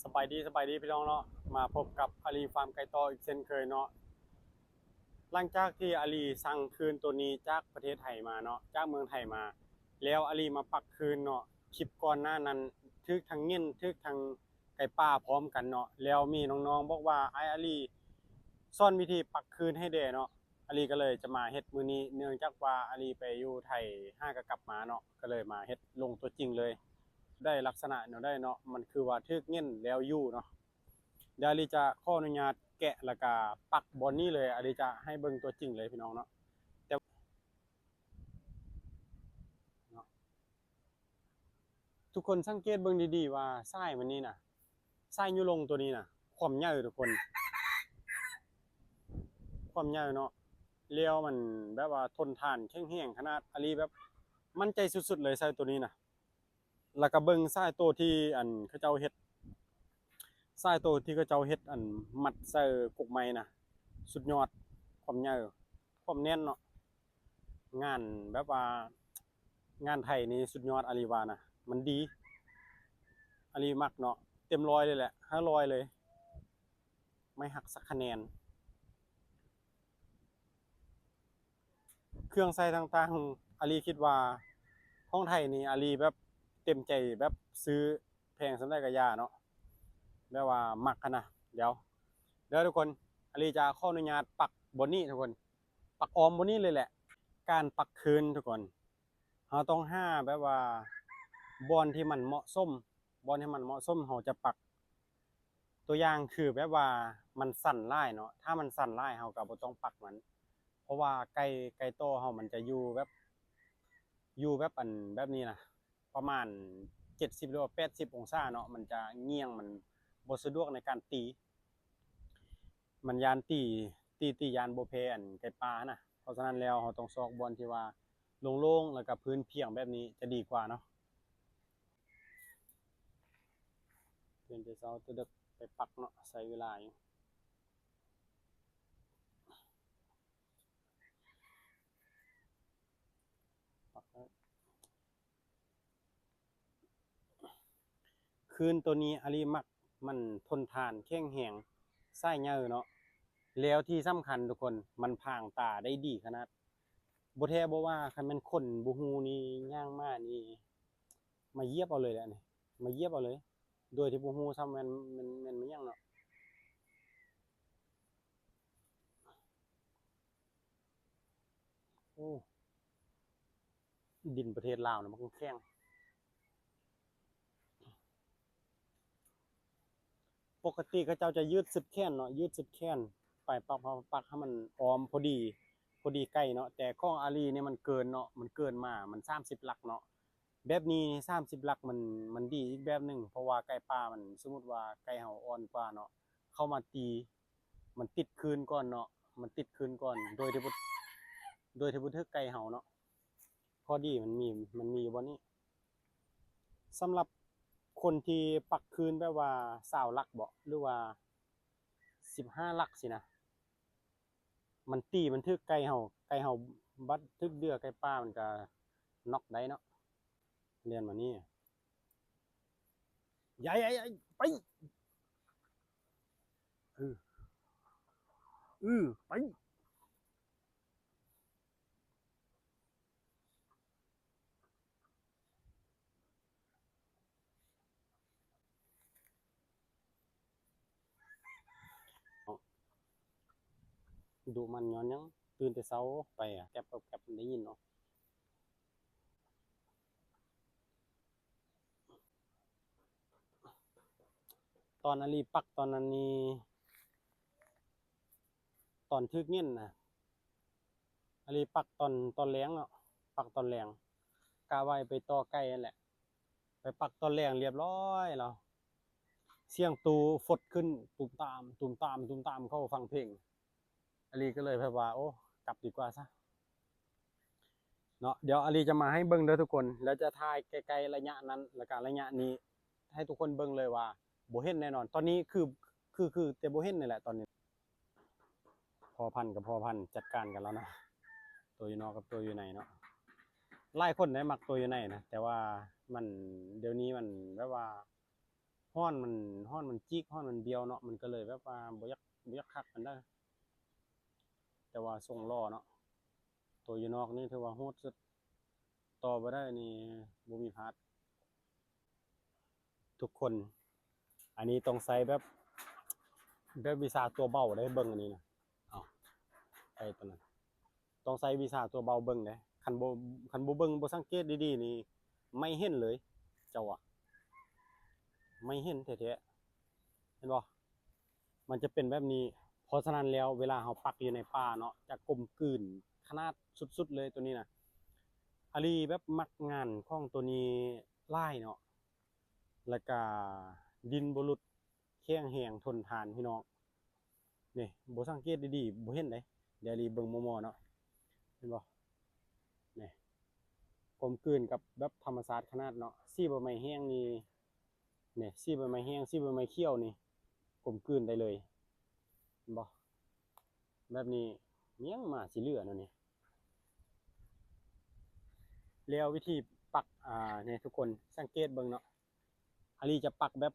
ສະບາຍດີ ສະບາຍດີພີ່ນ້ອງເນາະ, ມາພົບກັບອາລີຟາມໄກ່ຕໍ່ອີກເຊັ່ນເຄີຍເນາະ. ຫຼັງຈາກທີ່ອາລີສັ່ງຄືນໂຕນີ້ຈາກປະເທດໄທມາເນາະ, ຈາກເມືອງໄທມາ, ແລ້ວອາລີມາປັກຄືນເນາະ. ຄລິບກ່ອນໜ້ານັ້ນຖືກທັງເຫງັນ ຖືກທັງໄກ່ປ່າພ້ອມກັນເນາະ, ແລ້ວມີນ້ອງໆບອກວ່າ ອ້າຍອາລີ ສອນວິທີປັກຄືນໃຫ້ແດ່ເນາະ. ອາລີກໍເລີຍຈະມາເຮັດມື້ນີ້ ເນື່ອງຈາກວ່າອາລີໄປຢູ່ໄທຫາກໍກັບມາເນາະ, ກໍເລີຍມາເຮັດລົງຕົວຈິງເລີຍ. ໄດ້ລັກສະນະແນວໃດເນາະ, ມັນຄືວ່າຖືກເຫງັນແລ້ວຢູ່ເນາະ. ດຽວອາລີຈະຂໍອະນຸຍາດແກະ ແລ້ວກະປັກບ່ອນນີ້ເລີຍ, ອາລີຈະໃຫ້ເບິ່ງຕົວຈິງເລີຍພີ່ນ້ອງເນາະ. ແຕ່ ເນາະ ທຸກຄົນສັງເກດເບິ່ງດີໆວ່າສາຍມັນນີ້ນະ, ສາຍຍຸລົງຕົວນີ້ນະ ຄວາມໃຫຍ່ທຸກຄົນ, ຄວາມໃຫຍ່ເນາະ. ແລ້ວມັນແບບວ່າທົນທານແຂງແຮງຂະໜາດ, ອາລີແບບໝັ້ນໃຈສຸດໆເລີຍໃສ່ຕົວນີ້ນະ. ແລ້ວກໍເບິ່ງສາຍໂຕທີ່ ອັນ ເຂົາເຈົ້າເຮັດ, ສາຍໂຕທີ່ເຂົາເຈົ້າເຮັດ ອັນ ມັດໃສ່ກົກໄມ້ນະ, ສຸດຍອດ. ຄວາມໃຫຍ່ ຄວາມແໜ້ນເນາະ, ງານແບບວ່າງານໄທນີ້ສຸດຍອດ ອາລີວ່ານະ, ມັນດີ. ອາລີມັກເນາະ, ເຕັມຮ້ອຍເລີຍແຫຼະ, ຫ້າຮ້ອຍເລີຍ, ໄມ່ຫັກສັກຄະແນນ. ເຄື່ອງໃຊ້ຕ່າງໆ ອາລີຄິດວ່າຂອງໄທນີ້ ອາລີແບບເຕັມໃຈ ແບບຊື້ແພງສ່ຳໃດກໍຢ່າເນາະ, ແບບວ່າມັກຫັ້ນນະ. ດຽວ ເດີທຸກຄົນ, ອາລີຈະຂໍອະນຸຍາດປັກບ່ອນນີ້ທຸກຄົນ, ປັກອ້ອມບ່ອນນີ້ເລີຍແຫຼະ. ການປັກຄືນທຸກຄົນ, ເຮົາຕ້ອງຫາແບບວ່າບ່ອນທີ່ມັນເໝາະສົມ, ບ່ອນທີ່ມັນເໝາະສົມເຮົາຈະປັກ. ຕົວຢ່າງຄືແບບວ່າມັນຊັນຫຼາຍເນາະ, ຖ້າມັນຊັນຫຼາຍເຮົາກໍບໍ່ຕ້ອງປັກມັນ, ເພາະວ່າໄກ່ ໄກ່ຕໍ່ເຮົາມັນຈະຢູ່ແບບ ຢູ່ແບບ ອັນ ແບບນີ້ນະ, ປະມານເຈັດສິບ ຫຼືວ່າແປດສິບອົງສາເນາະ, ມັນຈະງ່ຽງ, ມັນບໍ່ສະດວກໃນການຕີ. ມັນຢ້ານຕີ ຕີ ຕີຢ້ານບໍ່ແພ້ ອັນ ໄກ່ປ່ານະ. ເພາະສະນັ້ນແລ້ວ ເຮົາຕ້ອງຊອກບ່ອນທີ່ວ່າໂລ່ງໆ ແລ້ວກໍພື້ນພຽງແບບນີ້ຈະດີກວ່າເນາະ. ຕື່ນແຕ່ເຊົ້າແຕ່ເດິກໄປປັກເນາະ, ໃຊ້ເວລາຢູ່. ປັກແລ້ວ. ຄືນໂຕນີ້ອາລີມັກ, ມັນທົນທານແຂງແຮງ, ສາຍໃຫຍ່ເນາະ, ແລ້ວທີ່ສຳຄັນທຸກຄົນ ມັນພາງຕາໄດ້ດີຂະໜາດ. ບໍ່ແທ້ບໍ່ວ່າ ຄັນແມ່ນຄົນບໍ່ຮູ້ນີ້ ຍ່າງມານີ້ ມາຢຽບເອົາເລີຍແຫຼະນີ້, ມາຢຽບເອົາເລີຍ ໂດຍທີ່ບໍ່ຮູ້ຊ້ຳແມ່ນ ແມ່ນ ແມ່ນ ແມ່ນຫຍັງເນາະ. ໂອ້ ດິນປະເທດລາວນະມັນແຂງ. ປົກກະຕິເຂົາເຈົ້າຈະຍືດສຸດແຂນເນາະ, ຍືດສຸດແຂນໄປປັກ ປັກໃຫ້ມັນອ້ອມພໍດີ ພໍດີໄກ່ເນາະ, ແຕ່ຂອງອາລີນີ້ມັນເກີນເນາະ, ມັນເກີນມາ ມັນສາມສິບຫຼັກເນາະ. ແບບນີ້ສາມສິບຫຼັກມັນ ມັນດີອີກແບບໜຶ່ງ, ເພາະວ່າໄກ່ປ່າມັນ ສົມມຸດວ່າໄກ່ເຮົາອ່ອນກວ່າເນາະ, ເຂົ້າມາຕີ ມັນຕິດຄືນກ່ອນເນາະ, ມັນຕິດຄືນກ່ອນ ໂດຍທີ່ບໍ່ ໂດຍທີ່ບໍ່ຖືກໄກ່ເຮົາເນາະ. ຂໍ້ດີມັນມີ ມັນມີຢູ່ບ່ອນນີ້. ສຳລັບຄົນທີ່ປັກຄືນແບບວ່າຊາວຫຼັກເບາະ ຫຼືວ່າສິບຫ້າຫຼັກຊີ້ນະ, ມັນຕີມັນຖືກໄກ່ເຮົາ, ໄກ່ເຮົາບັດຖືກເດື່ອໄກ່ປ່າ ມັນກະນັອກໄດ້ເນາະ. ລຽນມານີ້ ໄປ ໄປ ໄປ ເອີ ເອີ ໄປ. ດຸມັນຍ້ອນຫຍັງ? ຕື່ນແຕ່ເຊົ້າໄປ ແກັບ ແກັບ ແກັບ ໄດ້ຍິນເນາະ. ຕອນອາລີປັກຕອນນັ້ນນີ້ ຕອນຖືກເຫງັນນະ, ອາລີປັກຕອນ ຕອນແລງເນາະ, ປັກຕອນແລງ ກະວ່າໄປຕໍ່ໄກ່ຫັ້ນແຫຼະ. ໄປປັກຕອນແລງລຽບຮ້ອຍແລ້ວ ສຽງຕູ້ຟົດຂຶ້ນ ຕຸມຕາມ ຕຸມຕາມ ຕຸມຕາມ ເຂົ້າຟັງເພງ. ອາລີກໍເລີຍແບບວ່າ ໂອ້ ກັບດີກວ່າຊະເນາະ. ດຽວອາລີຈະມາໃຫ້ເບິ່ງເດີທຸກຄົນ, ແລ້ວຈະຖ່າຍໃກ້ໆໄລຍະນັ້ນ ແລ້ວກະໄລຍະນີ້ ໃຫ້ທຸກຄົນເບິ່ງເລີຍວ່າບໍ່ເຫັນແນ່ນອນ. ຕອນນີ້ຄື ຄື ຄືແຕ່ບໍ່ເຫັນນີ້ແຫຼະຕອນນີ້. ພໍ່ພັນກັບພໍ່ພັນຈັດການກັນແລ້ວນະ, ຕົວຢູ່ນອກກັບຕົວຢູ່ໃນເນາະ. ຫຼາຍຄົນໄດ້ມັກຕົວຢູ່ໃນນະ, ແຕ່ວ່າມັນ ດຽວນີ້ມັນແບບວ່າ ໂຮ ຮ້ອນມັນ ຮ້ອນມັນຈິກ ຮ້ອນມັນບຽວເນາະ ມັນກໍເລີຍແບບວ່າບໍ່ຢາກ ບໍ່ຢາກຄັກປານໃດ. ແຕ່ວ່າຊົງຫຼໍ່ເນາະ ໂຕຢູ່ນອກນີ້ຖືວ່າໂຫດສຸດ. ຕໍ່ບໍ່ໄດ້ນີ້ບໍ່ມີພາດ ທຸກຄົນ. ອັນນີ້ຕ້ອງໃຊ້ແບບ ແບບວິຊາຕົວເບົາເດ້ ເບິ່ງອັນນີ້ນະ. ເອົາ ໄປຕົວນັ້ນ ຕ້ອງໃຊ້ວິຊາຕົວເບົາເບິ່ງເດ້. ຄັນບໍ່ ຄັນບໍ່ເບິ່ງ ບໍ່ສັງເກດດີໆນີ້ ໄມ່ເຫັນເລີຍ ເຈົ້າວ່າ ໄມ່ເຫັນແທ້ໆ ເຫັນບໍ່? ມັນຈະເປັນແບບນີ້. ເພາະສະນັ້ນແລ້ວ ເວລາເຮົາປັກຢູ່ໃນປ່າເນາະ ຈະກົມກືນຂະໜາດສຸດໆເລີຍ ໂຕນີ້ນະ. ອາລີແບບມັກງານຂອງໂຕນີ້ຫຼາຍເນາະ ແລ້ວກະດິ້ນບໍ່ຫຼຸດ ແຂງແຮງທົນທານພີ່ນ້ອງ. ນີ້ ບໍ່ສັງເກດດີໆ ບໍ່ເຫັນເດ້. ດຽວອາລີເບິ່ງໝໍ່ໆເນາະ ເຫັນບໍ່? ນີ້ ກົມກືນກັບແບບທຳມະຊາດຂະໜາດເນາະ. ສີໃບໄມ້ແຫ້ງນີ້ ນີ້ ສີໃບໄມ້ແຫ້ງ ສີໃບໄມ້ຂຽວນີ້ ກົມກືນໄດ້ເລີຍ ເຫັນບໍ່? ແບບນີ້ ມີຫຍັງມາຊິເຫຼືອແນວນີ້. ແລ້ວວິທີປັກ ອ່າ ນີ້ ທຸກຄົນສັງເກດເບິ່ງເນາະ ອາລີຈະປັກແບບ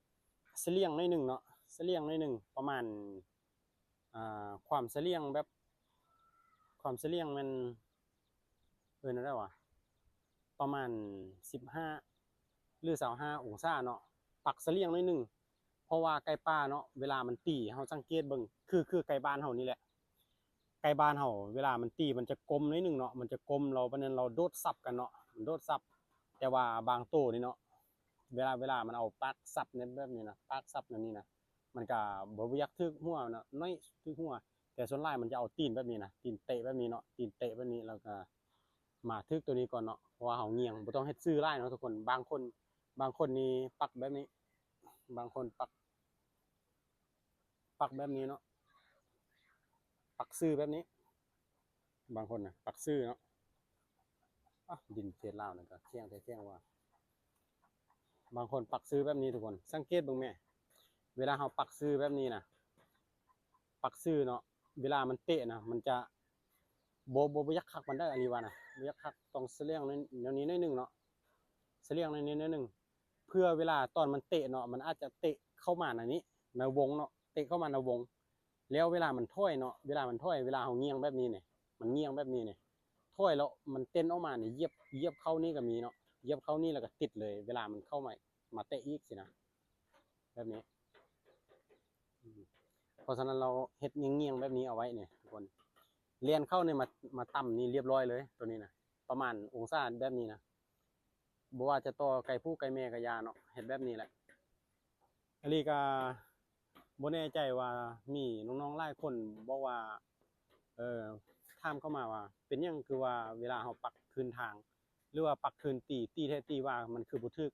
ສະຫຼຽງໜ້ອຍໜຶ່ງເນາະ ສະຫຼຽງໜ້ອຍໜຶ່ງ ປະມານ ອ່າ ຄວາມສະຫຼຽງແບບ ຄວາມສະຫຼຽງແມ່ນ ເອີ້ນແນວໃດຫວາ ປະມານສິບຫ້າ ຫຼື ຊາວຫ້າອົງສາເນາະ ປັກສະຫຼຽງໜ້ອຍໜຶ່ງ. ເພາະວ່າໄກ່ປ່າເນາະ ເວລາມັນຕີ ເຮົາສັງເກດເບິ່ງ ຄື ຄືໄກ່ບ້ານເຮົານີ້ແຫຼະ ໄກ່ບ້ານເຮົາເວລາມັນຕີ ມັນຈະກົ້ມໜ້ອຍໜຶ່ງເນາະ ມັນຈະກົ້ມ ແລ້ວບາດນັ້ນລາວໂດດສັບກັນເນາະ ມັນໂດດສັບ. ແຕ່ວ່າບາງໂຕນີ້ເນາະ ເວລາ ເວລາມັນເອົາປາກສັບແບບນີ້ນະ ປາກສັບແນວນີ້ນະ ມັນກະບໍ່ ບໍ່ຢາກຖືກຫົວເນາະ ໜ້ອຍຖືກຫົວ ແຕ່ສ່ວນຫຼາຍມັນຈະເອົາຕີນແບບນີ້ນະ ຕີນເຕະແບບນີ້ເນາະ ຕີນເຕະແບບນີ້ ແລ້ວກະມາຖືກໂຕນີ້ກ່ອນເນາະ ເພາະວ່າເຮົາງຽງ ບໍ່ຕ້ອງເຮັດຊື່ຫຼາຍເນາະທຸກຄົນ. ບາງຄົນ ບາງຄົນນີ້ປັກແບບນີ້ ບາງຄົນປັກ ປັກແບບນີ້ເນາະ ປັກຊື່ແບບນີ້ ບາງຄົນນະ ປັກຊື່ເນາະ. ອາ ດິນເຂດລາວນີ້ກໍແຂງແທ້ແຂງວ່າ ບາງຄົນປັກຊື່ແບບນີ້ທຸກຄົນ ສັງເກດເບິ່ງແມ້ ເວລາເຮົາປັກຊື່ແບບນີ້ນະ ປັກຊື່ເນາະ ເວລາມັນເຕະນະ ມັນຈະບໍ່ ບໍ່ ບໍ່ຢາກຄັກປານໃດ ອາລີວ່ານະ ບໍ່ຢາກຄັກ. ຕ້ອງສະຫຼຽງໜ້ອຍ ແນວນີ້ໜ້ອຍໜຶ່ງເນາະ ສະຫຼຽງໜ້ອຍນີ້ໜ້ອຍໜຶ່ງ ເພື່ອເວລາຕອນມັນເຕະເນາະ ມັນອາດຈະເຕະເຂົ້າມາໃນນີ້ ໃນວົງເນາະ ເຕະເຂົ້າມາໃນວົງ ແລ້ວເວລາມັນຖອຍເນາະ ເວລາມັນຖອຍ ເວລາເຮົາງຽງແບບນີ້ນີ້ ມັນງຽງແບບນີ້ນີ້ ຖອຍແລ້ວມັນເຕັ້ນອອກມານີ້ ຢຽບ ຢຽບເຂົ້ານີ້ກໍມີເນາະ ຢຽບເຂົ້ານີ້ແລ້ວກໍຕິດເລີຍ ເວລາມັນເຂົ້າມາ ມາເຕະອີກຊີ້ນະ ແບບນີ້. ອືມ ເພາະສະນັ້ນລາວເຮັດງຽງໆແບບນີ້ເອົາໄວ້ນີ້ທຸກຄົນ ແລ່ນເຂົ້ານີ້ມາ ມາຕຳນີ້ລຽບຮ້ອຍເລີຍ ໂຕນີ້ນະ ປະມານອົງສາແບບນີ້ນະ. ບໍ່ວ່າຈະຕໍ່ໄກ່ຜູ້ໄກ່ແມ່ກໍຢ່າເນາະ ເຮັດແບບນີ້ແຫຼະ. ອາລີກໍບໍ່ແນ່ໃຈວ່າມີນ້ອງໆຫຼາຍຄົນບອກວ່າ ເອີ ຖາມເຂົ້າມາວ່າ ເປັນຫຍັງຄືວ່າເວລາເຮົາປັກຄືນທາງ ຫຼືວ່າປັກຄືນຕີ ຕີແທ້ຕີວ່າມັນຄືບໍ່ຖືກ?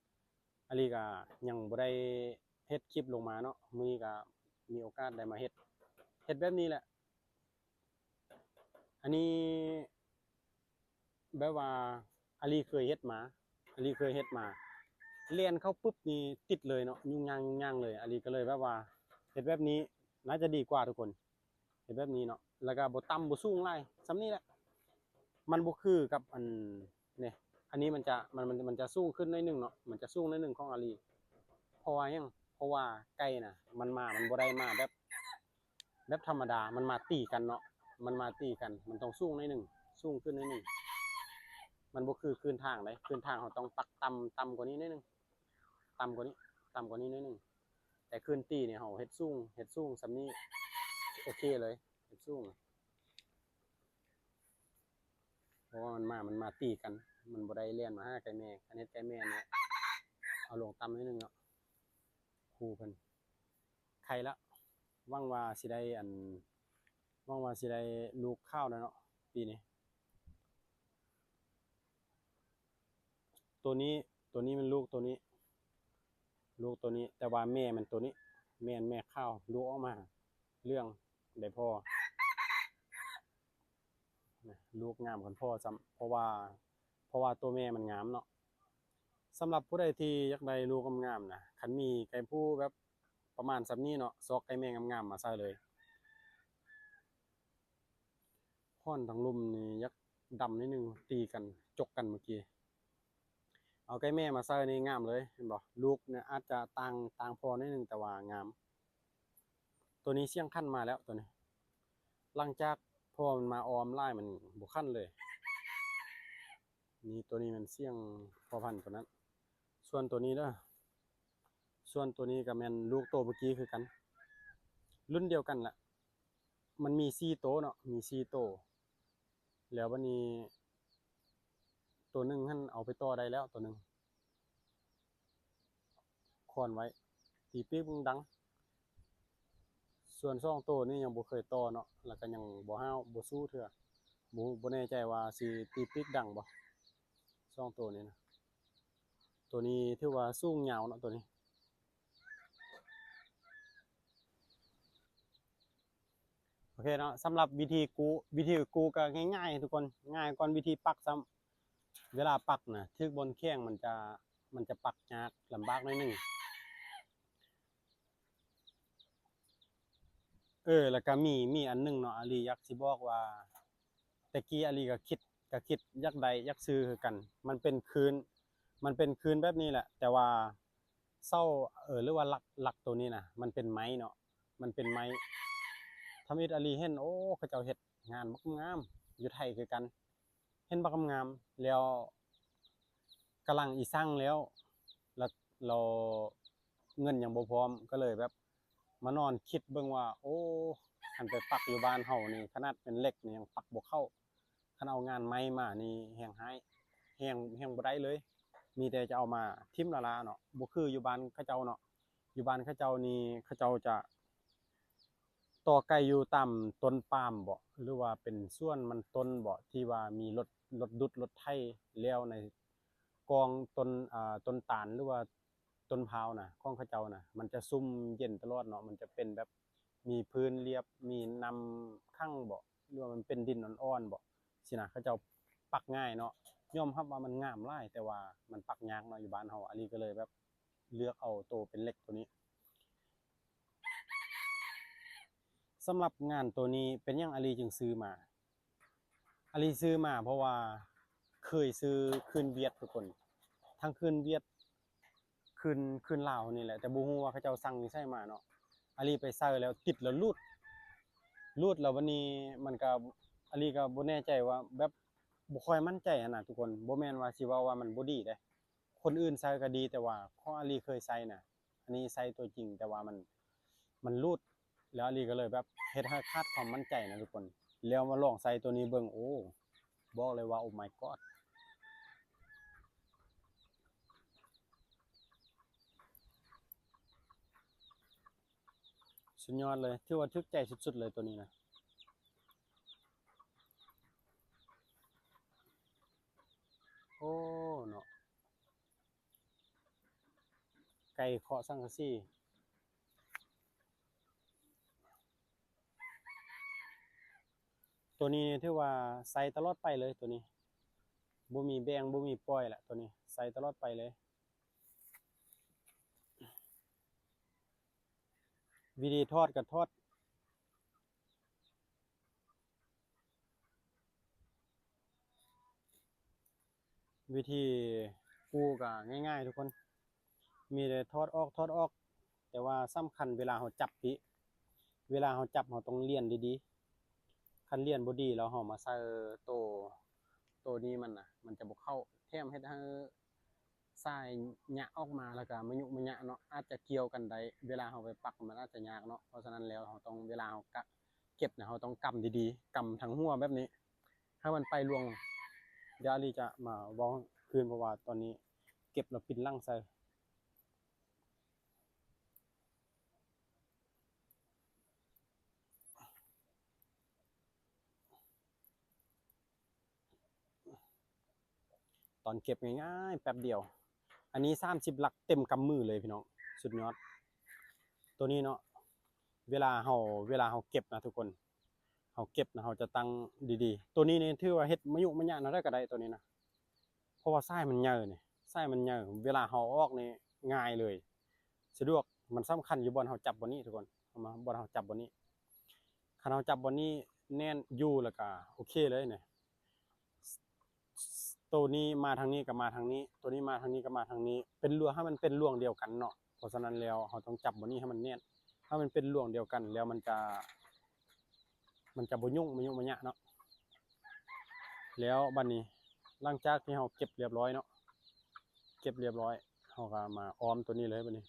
ອາລີກໍຍັງບໍ່ໄດ້ເຮັດຄລິບລົງມາເນາະ ມື້ນີ້ກໍມີໂອກາດໄດ້ມາເຮັດ ເຮັດແບບນີ້ແຫຼະ. ອັນນີ້ແບບວ່າອາລີເຄີຍເຮັດມາ ອາລີເຄີຍເຮັດມາ ແລ່ນເຂົ້າປຶບນີ້ຕິດເລີຍເນາະ ຫຍຸ້ງຍາກຫຍຸ້ງຍາກເລີຍ. ອາລີກໍເລີຍແບບວ່າເຮັດແບບນີ້ໜ້າຈະດີກວ່າທຸກຄົນ ເຮັດແບບນີ້ເນາະ ແລ້ວກໍບໍ່ຕ່ຳບໍ່ສູງຫຼາຍ ສ່ຳນີ້ແຫຼະ. ມັນບໍ່ຄືກັບອັນນີ້ ອັນນີ້ມັນຈະ ມັນ ມັນ ມັນຈະສູງຂຶ້ນໜ້ອຍໜຶ່ງເນາະ ມັນຈະສູງໜ້ອຍໜຶ່ງຂອງອາລີ. ເພາະວ່າຫຍັງ? ເພາະວ່າໄກ່ນະ ມັນມາ ມັນບໍ່ໄດ້ມາແບບ ແບບທຳມະດາ ມັນມາຕີກັນເນາະ ມັນມາຕີກັນ ມັນຕ້ອງສູງໜ້ອຍໜຶ່ງ ສູງຂຶ້ນໜ້ອຍໜຶ່ງ. ມັນບໍ່ຄືຄືນທາງເດ້ ຄືນທາງເຮົາຕ້ອງປັກຕ່ຳ ຕ່ຳກວ່ານີ້ໜ້ອຍໜຶ່ງ ຕ່ຳກວ່ານີ້ ຕ່ຳກວ່ານີ້ໜ້ອຍໜຶ່ງ. ແຕ່ຄືນຕີນີ້ເຮົາເຮັດສູງ ເຮັດສູງສ່ຳນີ້ໂອເຄເລີຍ ເຮັດສູງ. ເພາະວ່າມັນມາ ມັນມາຕີກັນ ມັນບໍ່ໄດ້ແລ່ນມາຫາໄກ່ແມ່. ຄັນເຮັດໄກ່ແມ່ນີ້ ເອົາລົງຕ່ຳໜ້ອຍໜຶ່ງເນາະ ຄູເພິ່ນ. ໄຂ່ລະ ຫວັງວ່າຊິໄດ້ອັນ ຫວັງວ່າຊິໄດ້ລູກຂາວແລ້ວເນາະ ປີນີ້. ໂຕນີ້ ໂຕນີ້ແມ່ນລູກໂຕນີ້ ລູກໂຕນີ້ ແຕ່ວ່າແມ່ມັນໂຕນີ້ ແມ່ນແມ່ຂາວ ລູກອອກມາເຫຼືອງໄດ້ພໍ່. ນະ ລູກງາມກວ່າພໍ່ຊ້ຳ ເພາະວ່າ ເພາະວ່າໂຕແມ່ມັນງາມເນາະ. ສຳລັບຜູ້ໃດທີ່ຢາກໄດ້ລູກງາມໆນະ ຄັນມີໄກ່ຜູ້ແບບປະມານສ່ຳນີ້ເນາະ ຊອກໄກ່ແມ່ງາມໆມາໃສ່ເລີຍ. ຮ້ອນທັງລຸ່ມນີ້ຢາກດຳໜ້ອຍໜຶ່ງ ຕີກັນ ຈົກກັນເມື່ອກີ້. ເອົາໄກ່ແມ່ມາໃສ່ນີ້ງາມເລີຍ ເຫັນບໍ່? ລູກນີ້ອາດຈະຕ່າງ ຕ່າງພໍ່ໜ້ອຍໜຶ່ງ ແຕ່ວ່າງາມ. ໂຕນີ້ສ່ຽງຄັນມາແລ້ວ ໂຕນີ້ ຫຼັງຈາກພໍ່ມັນມາອອມຫຼາຍ ມັນບໍ່ຄັນເລີຍ. ນີ້ ໂຕນີ້ແມ່ນສ່ຽງພໍ່ພັນໂຕນັ້ນ. ສ່ວນໂຕນີ້ເດີ ສ່ວນໂຕນີ້ກໍແມ່ນລູກໂຕເມື່ອກີ້ຄືກັນ ລຸ້ນດຽວກັນລະ. ມັນມີສີ່ໂຕເນາະ ມີສີ່ໂຕ ແລ້ວບັດນີ້ໂຕໜຶ່ງຫັ້ນເອົາໄປຕໍ່ໄດ້ແລ້ວ ໂຕໜຶ່ງ ຄອນໄວ້ ຕີປີກມັນດັງ. ສ່ວນສອງໂຕນີ້ຍັງບໍ່ເຄີຍຕໍ່ເນາະ ແລ້ວກໍຍັງບໍ່ຫ້າວບໍ່ສູ້ເທື່ອ ບໍ່ ບໍ່ແນ່ໃຈວ່າຊິຕີປີກດັງບໍ່ ສອງໂຕນີ້ນະ. ໂຕນີ້ຖືວ່າສູງຍາວເນາະ ໂຕນີ້. ໂອເຄເນາະ ສຳລັບວິທີກູ້ ວິທີກູ້ກໍງ່າຍໆ ທຸກຄົນ ງ່າຍກ່ອນວິທີປັກຊ້ຳ. ເວລາປັກນະ ຖືກບ່ອນແຂງ ມັນຈະ ມັນຈະປັກຍາກ ລຳບາກໜ້ອຍໜຶ່ງ. ເອີ ແລ້ວກໍມີ ມີອັນໜຶ່ງເນາະ ອາລີຢາກຊິບອກວ່າ ແຕ່ກີ້ອາລີກໍຄິດ ກໍຄິດຢາກໄດ້ ຢາກຊື້ຄືກັນ. ມັນເປັນຄືນ ມັນເປັນຄືນແບບນີ້ແຫຼະ ແຕ່ວ່າເສົາ ເອີ ຫຼືວ່າຫຼັກ ຫຼັກໂຕນີ້ນະ ມັນເປັນໄມ້ເນາະ ມັນເປັນໄມ້. ທຳອິດອາລີເຫັນ ໂອ້ ເຂົາເຈົ້າເຮັດງານບັກງາມ ຢູ່ໄທຄືກັນ ເຫັນບັກງາມ ແລ້ວກຳລັງອີ່ສັ່ງແລ້ວ ແລ້ວ ແລ້ວເງິນຍັງບໍ່ພ້ອມ ກໍເລີຍແບບມານອນຄິດເບິ່ງວ່າ ໂອ້ ຄັນໄປປັກຢູ່ບ້ານເຮົານີ້ ຂະໜາດເປັນເຫຼັກນີ້ຍັງປັກບໍ່ເຂົ້າ ຄັນເອົາງານໄມ້ມານີ້ແຮ່ງຮ້າຍ ແຮ່ງ ແຮ່ງບໍ່ໄດ້ເລີຍ. ມີແຕ່ຈະເອົາມາຖິ້ມລ້າໆເນາະ ບໍ່ຄືຢູ່ບ້ານເຂົາເຈົ້າເນາະ. ຢູ່ບ້ານເຂົາເຈົ້ານີ້ ເຂົາເຈົ້າຈະຕໍ່ໄກ່ຢູ່ຕາມຕົ້ນປາມເບາະ ຫຼືວ່າເປັນສວນມັນຕົ້ນເບາະ ທີ່ວ່າມີລົດ ລົດດຸດລົດໄຖແລ້ວໃນກອງຕົ້ນ ອ່າ ຕົ້ນຕານ ຫຼືວ່າ ຕົ້ນພ້າວນະ ຂອງເຂົາເຈົ້ານະ ມັນຈະຊຸ່ມເຢັນຕະຫຼອດເນາະ ມັນຈະເປັນແບບມີພື້ນລຽບ ມີນ້ຳຂັງເບາະ ຫຼືວ່າມັນເປັນດິນອ່ອນໆເບາະ ຊີ້ນະ ເຂົາເຈົ້າປັກງ່າຍເນາະ. ຍອມຮັບວ່າມັນງາມຫຼາຍ ແຕ່ວ່າມັນປັກຍາກເນາະ ຢູ່ບ້ານເຮົາ. ອາລີກໍເລີຍແບບເລືອກເອົາໂຕເປັນເຫຼັກໂຕນີ້. ສຳລັບງານໂຕນີ້ ເປັນຫຍັງອາລີຈຶ່ງຊື້ມາ? ອາລີຊື້ມາເພາະວ່າເຄີຍຊື້ຄືນຫວຽດ ທຸກຄົນ ທັງຄືນຫວຽດ ຄືນ ຄືນລາວນີ້ແຫຼະ ແຕ່ບໍ່ຮູ້ວ່າເຂົາເຈົ້າສັ່ງຢູ່ໃສມາເນາະ. ອາລີໄປໃສ່ແລ້ວຕິດແລ້ວຫຼຸດ ຫຼຸດແລ້ວບັດນີ້ມັນກໍ ອາລີກໍບໍ່ແນ່ໃຈວ່າ ແບບບໍ່ຄ່ອຍໝັ້ນໃຈຫັ້ນນະ ທຸກຄົນ. ບໍ່ແມ່ນວ່າຊິເວົ້າວ່າມັນບໍ່ດີເດ້ ຄົນອື່ນໃຊ້ກໍດີ ແຕ່ວ່າຂອງອາລີເຄີຍໃຊ້ນະ ອັນນີ້ໃຊ້ຕົວຈິງ ແຕ່ວ່າມັນ ມັນຫຼຸດ ແລ້ວອາລີກໍເລີຍແບບເຮັດໃຫ້ຂາດຄວາມໝັ້ນໃຈນະ ທຸກຄົນ. ແລ້ວມາລອງໃຊ້ຕົວນີ້ເບິ່ງ ໂອ້ ບອກເລີຍວ່າ Oh my God ສຸດຍອດເລີຍ ຖືວ່າຖືກໃຈສຸດໆເລີຍຕົວນີ້ນະ. ໂອ້ ເນາະ ໄກ່ເຄາະສັງກະສີ ໂຕນີ້ຖືວ່າໃຊ້ຕະຫຼອດໄປເລີຍ ໂຕນີ້ບໍ່ມີແບ່ງ ບໍ່ມີປ່ອຍລະ ໂຕນີ້ໃຊ້ຕະຫຼອດໄປເລີຍ. ວິທີຖອດກໍຖອດ ວິທີກູ້ກໍງ່າຍໆ ທຸກຄົນ ມີແຕ່ຖອດອອກ ຖອດອອກ ແຕ່ວ່າສຳຄັນເວລາເຮົາຈັບພີ້ ເວລາເຮົາຈັບເຮົາຕ້ອງລຽນດີໆ ຄັນລຽນບໍ່ດີແລ້ວເຮົາມາໃສ່ໂຕ ໂຕນີ້ມັນນະ ມັນຈະບໍ່ເຂົ້າ ແຖມເຮັດໃຫ້ ສາຍຫຍະອອກມາ ແລ້ວກໍມະຍຸມະຍະເນາະ ອາດຈະກ່ຽວກັນໄດ້ ເວລາເຮົາໄປປັກມັນອາດຈະຍາກເນາະ. ເພາະສະນັ້ນແລ້ວເຮົາຕ້ອງ ເວລາເຮົາກະເກັບນະ ເຮົາຕ້ອງກຳດີໆ ກຳທັງຫົວແບບນີ້ ໃຫ້ມັນໄປລວງ. ດຽວອາລີຈະມາເວົ້າຄືນ ເພາະວ່າຕອນນີ້ເກັບແລ້ວປິ່ນຫຼັງໃສ່. ຕອນເກັບງ່າຍໆ ແປັບດຽວ ອັນນີ້ສາມສິບຫຼັກເຕັມກຳມືເລີຍພີ່ນ້ອງ ສຸດຍອດ. ໂຕນີ້ເນາະ ເວລາເຮົາ ເວລາເຮົາເກັບນະທຸກຄົນ ເຮົາເກັບນະ ເຮົາຈະຕັ້ງດີໆ. ໂຕນີ້ນີ້ຖືວ່າເຮັດມະຍຸມະຍະແນວໃດກໍໄດ້ໂຕນີ້ນະ ເພາະວ່າສາຍມັນໃຫຍ່ນີ້ ສາຍມັນໃຫຍ່ ເວລາເຮົາເອົາອອກນີ້ງ່າຍເລີຍ ສະດວກ. ມັນສຳຄັນຢູ່ບ່ອນເຮົາຈັບບ່ອນນີ້ທຸກຄົນ ເອົາມາ ບ່ອນເຮົາຈັບບ່ອນນີ້ ຄັນເຮົາຈັບບ່ອນນີ້ແໜ້ນຢູ່ ແລ້ວກະໂອເຄເລີຍນີ້. ໂຕນີ້ມາທາງນີ້ກໍມາທາງນີ້ ໂຕນີ້ມາທາງນີ້ກໍມາທາງນີ້ ເປັນລວງ ໃຫ້ມັນເປັນລວງດຽວກັນເນາະ. ເພາະສະນັ້ນແລ້ວ ເຮົາຕ້ອງຈັບບ່ອນນີ້ໃຫ້ມັນແໜ້ນ ໃຫ້ມັນເປັນລວງດຽວກັນ ແລ້ວມັນຈະ ມັນຈະບໍ່ຫຍຸ້ງ ມາຫຍຸ້ງມາຍະເນາະ. ແລ້ວບັດນີ້ ຫຼັງຈາກທີ່ເຮົາເກັບລຽບຮ້ອຍເນາະ ເກັບລຽບຮ້ອຍ ເຮົາກໍມາອ້ອມໂຕນີ້ເລີຍບັດນີ້.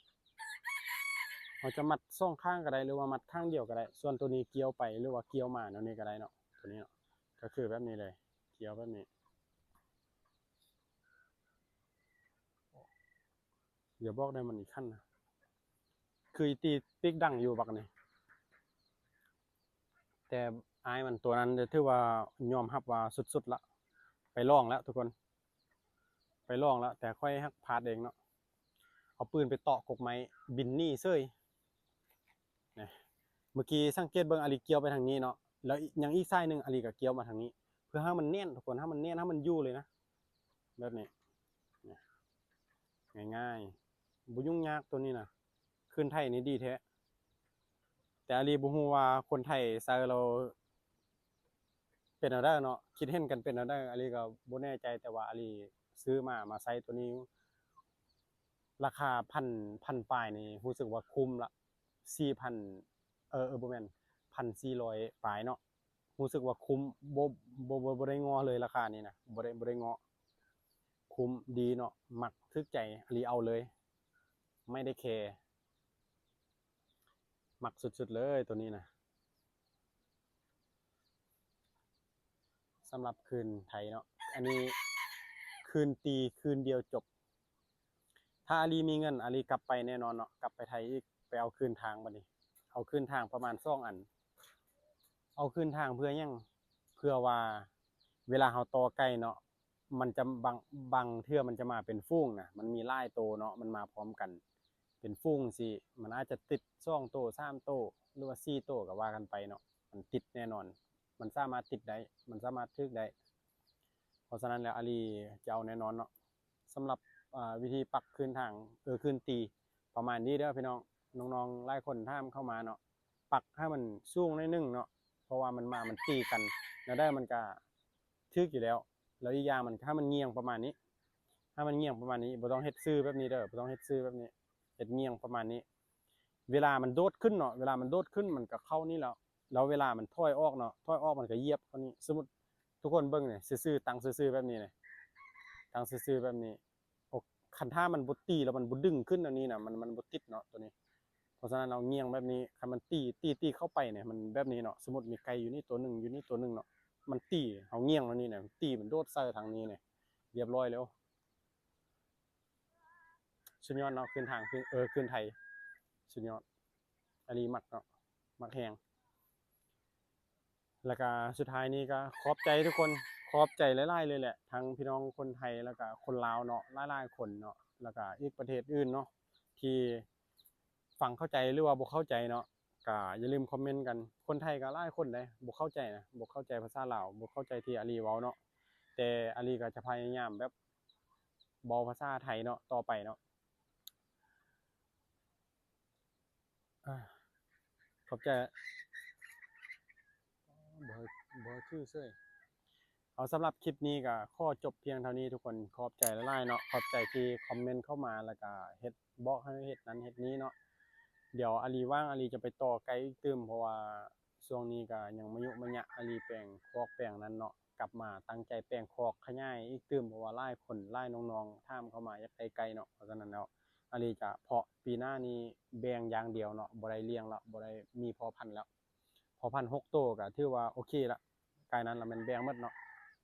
ເຮົາຈະມັດສອງຂ້າງກໍໄດ້ ຫຼືວ່າມັດຂ້າງດຽວກໍໄດ້. ສ່ວນໂຕນີ້ກ່ຽວໄປ ຫຼືວ່າກ່ຽວມາແນວນີ້ກໍໄດ້ເນາະ ໂຕນີ້ເນາະ ກໍຄືແບບນີ້ເລີຍ ກ່ຽວແບບນີ້. ຢ່າບອກໄດ້ ມັນອີກຂັ້ນນະ ຄືອີຕີປິກດັງຢູ່ບັກນີ້ ແຕ່ອ້າຍມັນຕົວນັ້ນ ຖືວ່າຍອມຮັບວ່າສຸດໆລະ ໄປລອງແລ້ວທຸກຄົນ ໄປລອງແລ້ວ ແຕ່ຂ້ອຍຮັກພາດເອງເນາະ ເອົາປືນໄປເຕາະກົກໄມ້ ບິນໜີເສີຍ. ນະ ເມື່ອກີ້ສັງເກດເບິ່ງ ອາລີກ່ຽວໄປທາງນີ້ເນາະ ແລ້ວອີກ ຍັງອີກສາຍໜຶ່ງ ອາລີກໍກ່ຽວມາທາງນີ້ ເພື່ອໃຫ້ມັນແໜ້ນທຸກຄົນ ໃຫ້ມັນແໜ້ນ ໃຫ້ມັນຢູ່ເລີຍນະ ແບບນີ້ ນະ ງ່າຍໆ ບໍ່ຫຍຸ້ງຍາກໂຕນີ້ນະ. ຄືນໄຖນີ້ດີແທ້ ແຕ່ອາລີບໍ່ຮູ້ວ່າຄົນໄຖໃຊ້ແລ້ວເປັນແນວໃດເນາະ ຄິດເຫັນກັນເປັນແນວໃດ ອາລີກໍບໍ່ແນ່ໃຈ ແຕ່ວ່າອາລີຊື້ມາ ມາໃຊ້ໂຕນີ້ ລາຄາພັນ ພັນປາຍນີ້ ຮູ້ສຶກວ່າຄຸ້ມລະ ສີ່ພັນ ເອີ ເອີ ບໍ່ແມ່ນ ພັນສີ່ຮ້ອຍປາຍເນາະ ຮູ້ສຶກວ່າຄຸ້ມ ບໍ່ ບໍ່ ບໍ່ ບໍ່ໄດ້ງໍເລີຍລາຄານີ້ນະ ບໍ່ໄດ້ ບໍ່ໄດ້ງໍ ຄຸ້ມດີເນາະ ມັກ ຖືກໃຈ ອາລີເອົາເລີຍ ໄມ່ໄດ້ແຄ ມັກສຸດໆເລີຍໂຕນີ້ນະ. ສຳລັບຄືນໄຖເນາະ ອັນນີ້ຄືນຕີ ຄືນດຽວຈົບ. ຖ້າອາລີມີເງິນ ອາລີກັບໄປແນ່ນອນເນາະ ກັບໄປໄຖອີກ ໄປເອົາຄືນທາງບັດນີ້ ເອົາຄືນທາງປະມານສອງອັນ. ເອົາຄືນທາງເພື່ອຫຍັງ? ເພື່ອວ່າເວລາເຮົາຕໍ່ໄກ່ເນາະ ມັນຈະ ບາງ ບາງເທື່ອມັນຈະມາເປັນຝູງນະ ມັນມີຫຼາຍໂຕເນາະ ມັນມາພ້ອມກັນເປັນຝູງຊີ້ ມັນອາດຈະຕິດສອງໂຕ ສາມໂຕ ຫຼືວ່າສີ່ໂຕ ກໍວ່າກັນໄປເນາະ ມັນຕິດແນ່ນອນ ມັນສາມາດຕິດໄດ້ ມັນສາມາດຖືກໄດ້. ເພາະສະນັ້ນແລ້ວ ອາລີຈະເອົາແນ່ນອນເນາະ. ສຳລັບ ອ່າ ວິທີປັກຄືນທາງ ເອີ ຄືນຕີ ປະມານນີ້ເດີພີ່ນ້ອງ. ນ້ອງໆຫຼາຍຄົນຖາມເຂົ້າມາເນາະ ປັກໃຫ້ມັນສູງໜ້ອຍໜຶ່ງເນາະ ເພາະວ່າມັນມາ ມັນຕີກັນ ແນວໃດມັນກະຖືກຢູ່ແລ້ວ. ແລ້ວອີກຢ່າງມັນ ໃຫ້ມັນງ່ຽງປະມານນີ້ ໃຫ້ມັນງ່ຽງປະມານນີ້ ບໍ່ຕ້ອງເຮັດຊື່ແບບນີ້ເດີ ບໍ່ຕ້ອງເຮັດຊື່ແບບນີ້ ເຮັດງ່ຽງປະມານນີ້. ເວລາມັນໂດດຂຶ້ນເນາະ ເວລາມັນໂດດຂຶ້ນມັນກໍເຂົ້ານີ້ແລ້ວ ແລ້ວເວລາມັນຖອຍອອກເນາະ ຖອຍອອກມັນກໍຢຽບເຂົ້ານີ້. ສົມມຸດທຸກຄົນເບິ່ງນີ້ ຊື່ໆ ຕັ້ງຊື່ໆແບບນີ້ນີ້ ຕັ້ງຊື່ໆແບບນີ້ ໂອ ຄັນຖ້າມັນບໍ່ຕີແລ້ວມັນບໍ່ດຶງຂຶ້ນແນວນີ້ນະ ມັນ ມັນບໍ່ຕິດເນາະໂຕນີ້. ເພາະສະນັ້ນເຮົາງ່ຽງແບບນີ້ ຄັນມັນຕີ ຕີ ຕີເຂົ້າໄປນີ້ ມັນແບບນີ້ເນາະ ສົມມຸດມີໄກ່ຢູ່ນີ້ໂຕໜຶ່ງ ຢູ່ນີ້ໂຕໜຶ່ງເນາະ ມັນຕີ ເຮົາງ່ຽງແນວນີ້ນະ ຕີມັນໂດດໃສ່ທາງນີ້ນີ້ ລຽບຮ້ອຍແລ້ວ. ສຸດຍອດເນາະ ຄືນທາງ ຄືນ ເອີ ຄືນໄຖ ສຸດຍອດ ອາລີມັກເນາະ ມັກແຮງ. ແລ້ວກະສຸດທ້າຍນີ້ກະຂອບໃຈທຸກຄົນ ຂອບໃຈຫຼາຍໆເລີຍແຫຼະ ທັງພີ່ນ້ອງຄົນໄທ ແລ້ວກະຄົນລາວເນາະ ຫຼາຍໆຄົນເນາະ ແລ້ວກະອີກປະເທດອື່ນເນາະ ທີ່ຟັງເຂົ້າໃຈ ຫຼືວ່າບໍ່ເຂົ້າໃຈເນາະ ກະຢ່າລືມຄອມເມັນກັນ. ຄົນໄທກະຫຼາຍຄົນເດ້ ບໍ່ເຂົ້າໃຈນະ ບໍ່ເຂົ້າໃຈພາສາລາວ ບໍ່ເຂົ້າໃຈທີ່ອາລີເວົ້າເນາະ ແຕ່ອາລີກະຈະພະຍາຍາມແບບເວົ້າພາສາໄທເນາະ ຕໍ່ໄປເນາະ. ອາ ຂອບໃຈ ບໍ່ໃຫ້ ບໍ່ໃຫ້ຖືເສີຍ. ເອົາ ສຳລັບຄລິບນີ້ກໍຂໍຈົບພຽງເທົ່ານີ້ທຸກຄົນ ຂອບໃຈຫຼາຍໆເນາະ ຂອບໃຈທີ່ຄອມເມັນເຂົ້າມາ ແລ້ວກໍເຮັດ ບອກໃຫ້ເຮັດນັ້ນເຮັດນີ້ເນາະ. ດຽວອາລີວ່າງ ອາລີຈະໄປຕໍ່ໄກ່ອີກຕື່ມ ເພາະວ່າຊ່ວງນີ້ກໍຍັງມາຍຸມາຍະ ອາລີແປງຄອກແປງນັ້ນເນາະ ກັບມາຕັ້ງໃຈແປງຄອກຂະຫຍາຍອີກຕື່ມ ເພາະວ່າຫຼາຍຄົນ ຫຼາຍນ້ອງໆຖາມເຂົ້າມາຢາກໄດ້ໄກ່ເນາະ. ເພາະສະນັ້ນແລ້ວ ອາລີຈະເພາະປີໜ້ານີ້ແບ່ງຢ່າງດຽວເນາະ ບໍ່ໄດ້ລ້ຽງແລ້ວ ບໍ່ໄດ້ມີພໍ່ພັນແລ້ວ. ພໍ່ພັນຫົກໂຕກໍຖືວ່າໂອເຄລະ ກາຍນັ້ນລະແມ່ນແບ່ງໝົດເນາະ.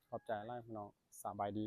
ຂອບໃຈຫຼາຍພີ່ນ້ອງ ສະບາຍດີ.